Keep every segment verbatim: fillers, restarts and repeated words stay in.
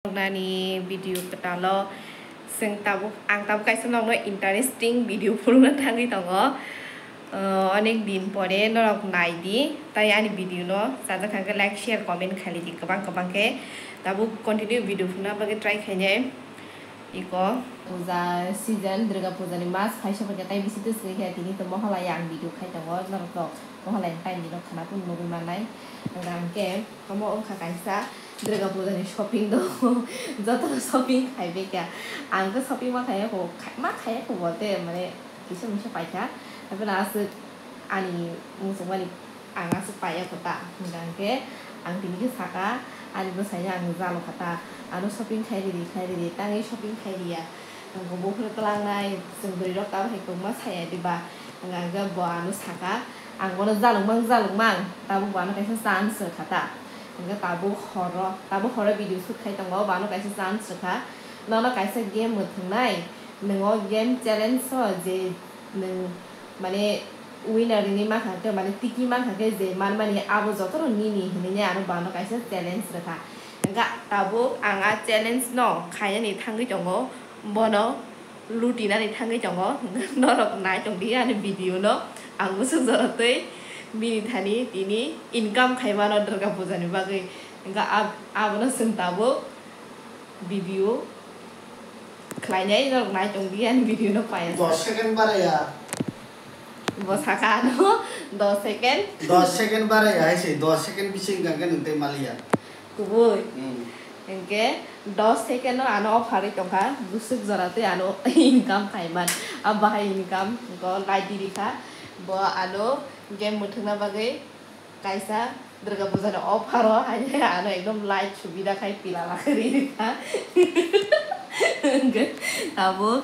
Nani video kwtalo chwng tabuk, ang tabuk kaisa nokno interesting video phunukna thangwi tongo. Uh, onek din pore norok nai di, tai ani video no chajak kha khe like, share, comment khaili di kwbang kwbang khe. Tabuk continue video phunukna bagwi try khainai. Iko puja season, Durga puja ni mas phai sokha khe tai bisi twi swi khe tini to mohalai ang video khai tongo, norok to mohalai ni time ni no khana phunuk nugwi mannai. Hwnkha hwnkhe omo wngkha kaisa Durga puja ni shopping do. Joto shopping khai bai kha. Ang khe shopping ma khaiya kho, khai-, ma khaiya kho bolte mane kisa misa paikha. Hapheno aswk ani muchungmani ang aswk paiya kho ta. Hwnkha hwnkhe ang tini khe saka ani bwsaino ang jalo kha ta. Ano shopping khai ridi, khai ridi, tangwi shopping khai riya. Ang khe buphuru twlangnai, chwng bwrwi rok tabuk hai kwbangma saya diba. Hwnkha hwnkhe bo ano saka, ang bono jalukmang, jalukmang, tabuk bo ano kaisa chance rwkha ta. Hwnkhe tabuk horo, tabuk horo video shoot khai tongo, bo ano kaisa chance rwkha. Nono kaisa game mwthwngnai, nwng o game challenge o je nwng mane winner wngwi mankha khe, mane tiki mankha khe je manmani abo jotono nini hinwi ano bo ano kaisa challenge rwkha. Hwnkhe tabuk ang a challenge no khainani thangwi tongo, bono lutinani thangwi tongo. Norok nai tongdi ani video no. Ang bwswk jora twi bini thani tini income khaimano Durga puja ni bagwi. Hwnkhe ab-, abono chwng tabuk video khlainai, norok nai tongdi ani video no paiya. Dos second baraya. Bo saka ano dos second. Dos second baraya hai se, dos second bising hwnkha khe nwng tei maliya. Kubui. Hmm. Hwnkhe dos second o ano offer wi tongkha, bwswk jora twi ano income khaiman. A bahai income go light di rikha. Bo ano game mwthwkna bagwi kaisa Durga puja ni offer o hai ano ekdom light subida khai pila lakhai ri rikha. Hwnkhe abo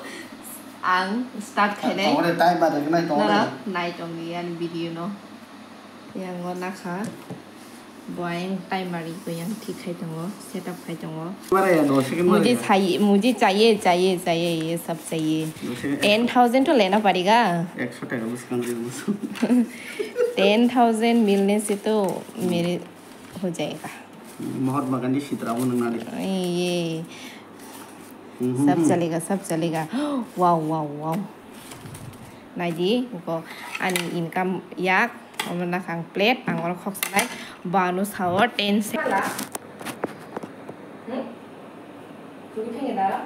ang start khainai. Tongore time ba rwgnai tongore. Nara nai tongdi ani video no. Yang o nakha. Bo ayang timer ri bo yang thik khai tongo, setup khai tongo. Mare ya, dos second mare ya. Mujhe chahiye, mujhe chahiye, chahiye, chahiye, ye sab chahiye. Dos second. Ten thousand to lena padega. Ekso taka bwskang ri musu. Ten thousand milne se to mere ho jayega. Mahatma Gandhi sitra bo nang nari. Ye. Mhm. Sab chalega, sab chalega. Wow, wow, wow. Naidi, ko ani income yak, omo nakhang plate, ang oro khok sanai, bano sao ten se. Hala? Hmm? Tugui thangya da?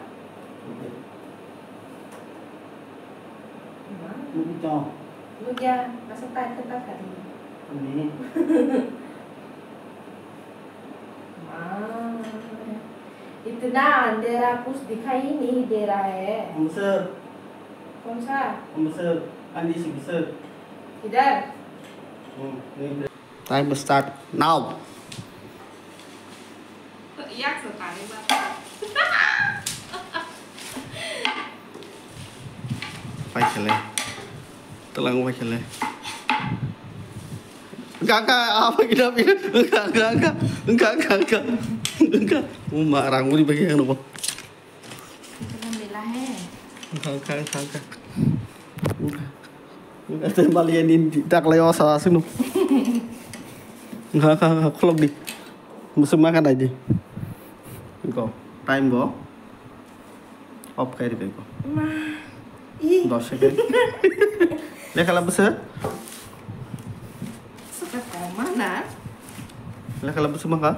Tugui chong. Lugya, asa tai khe ta khadi. Ani. Ma. Itna andhera kuch dikhai nahi de raha hai. Hamse. Kaun sa? Hamse. Ani si bisa. Idhar. Hmm, nahi. Time start now. Yak sa tani ba. Pai khele. Telang pai khele. Enggak, enggak, apa kita, apa kita? Enggak, enggak, enggak. Enggak, enggak, enggak. Enggak. Uma, rang uri bagi yang nopo. Itu kan bela hai. Enggak, enggak, enggak, enggak. Enggak. Enggak, saya balik ini di tak lewat salah sini. Enggak, enggak, enggak, klop di. Musim makan aja. Enggak. Time bo. Off khai ribai ko. Ma. I. Dos second. Lekha la bwswk? Suka koma na. Lekha la bwswk mangkha?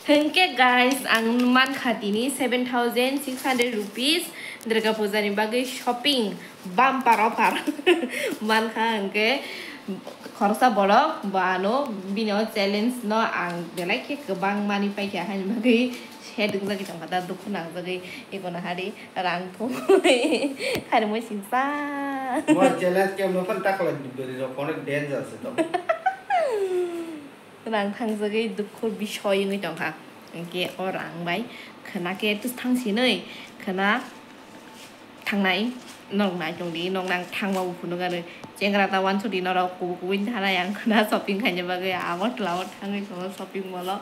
Hwnkhe guys, ang mankha tini seven thousand six hundred rupees Durga Puja ni bagwi shopping bumper offer mankha, hwnkhe khoroksa borok bo ano bini o challenge no ang belai khe kwbang manwi paikha, haini bagwi shed wngjagwi tongkha da, dukhu nangjagwi. Eko no hari rang thumwi hari mui singsa. Bo challenge khe mokhan ta khlai di, bwrwi rok kono danger se to. Rang thangjagwi dukhu bisoi wngwi tongkha. Hwnkhe o rang bai khwna khe tus thang sinwi khwna thangnai. Norok nai tongdi, nok nang thangma bo phunuk anw. Chengra ta wansukdi norok kubui kubui thanai ang khwna shopping khaina bagwi Agartala o thangwi tongo shopping mall o.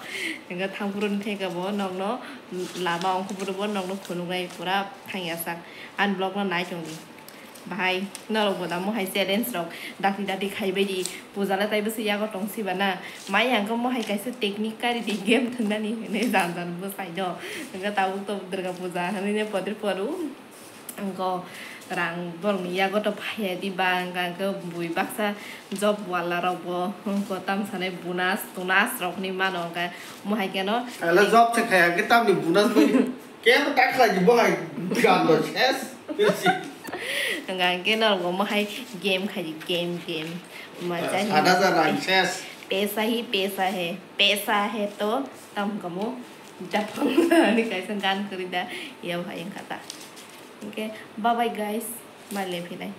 Hwnkhe thangphuru theka bo nokno lama ongkhorphuru bo nokno phunuknai pura thangya sak. Ani vlog no nai tongdi. Bahai, norok bo da mohai challenge rok dati dati khaibai di, puja le taibo se yago tong siba na. Mai ang khe mohai kaisa technique kari di game thwngnani hinwi jan jan bwsai do. Hwnkhe tabuk to Durga puja hinwi ne podri poru. Hwnkhe rang borokni yago to phaiya di ba, hwnkhe ang khe bui baksa job wala rok bo hwnkhe tam sanai bonus tonus rok hinwi mano, hwnkhe mohai khe no. Ala job se khaya hwnkhe tamni bonus bai. Kebo ta khlai di bohai gando ses. Hwnkhe norok bo mohai game khai di, game, game. Macha hi. Sada ja rang ses. Pesa hi, pesa hai, pesa hai to tam kamo japang ni kaisa gan kori da, ya hai wngkha ta. Hwnkhe bye bye guys, ma le phinai.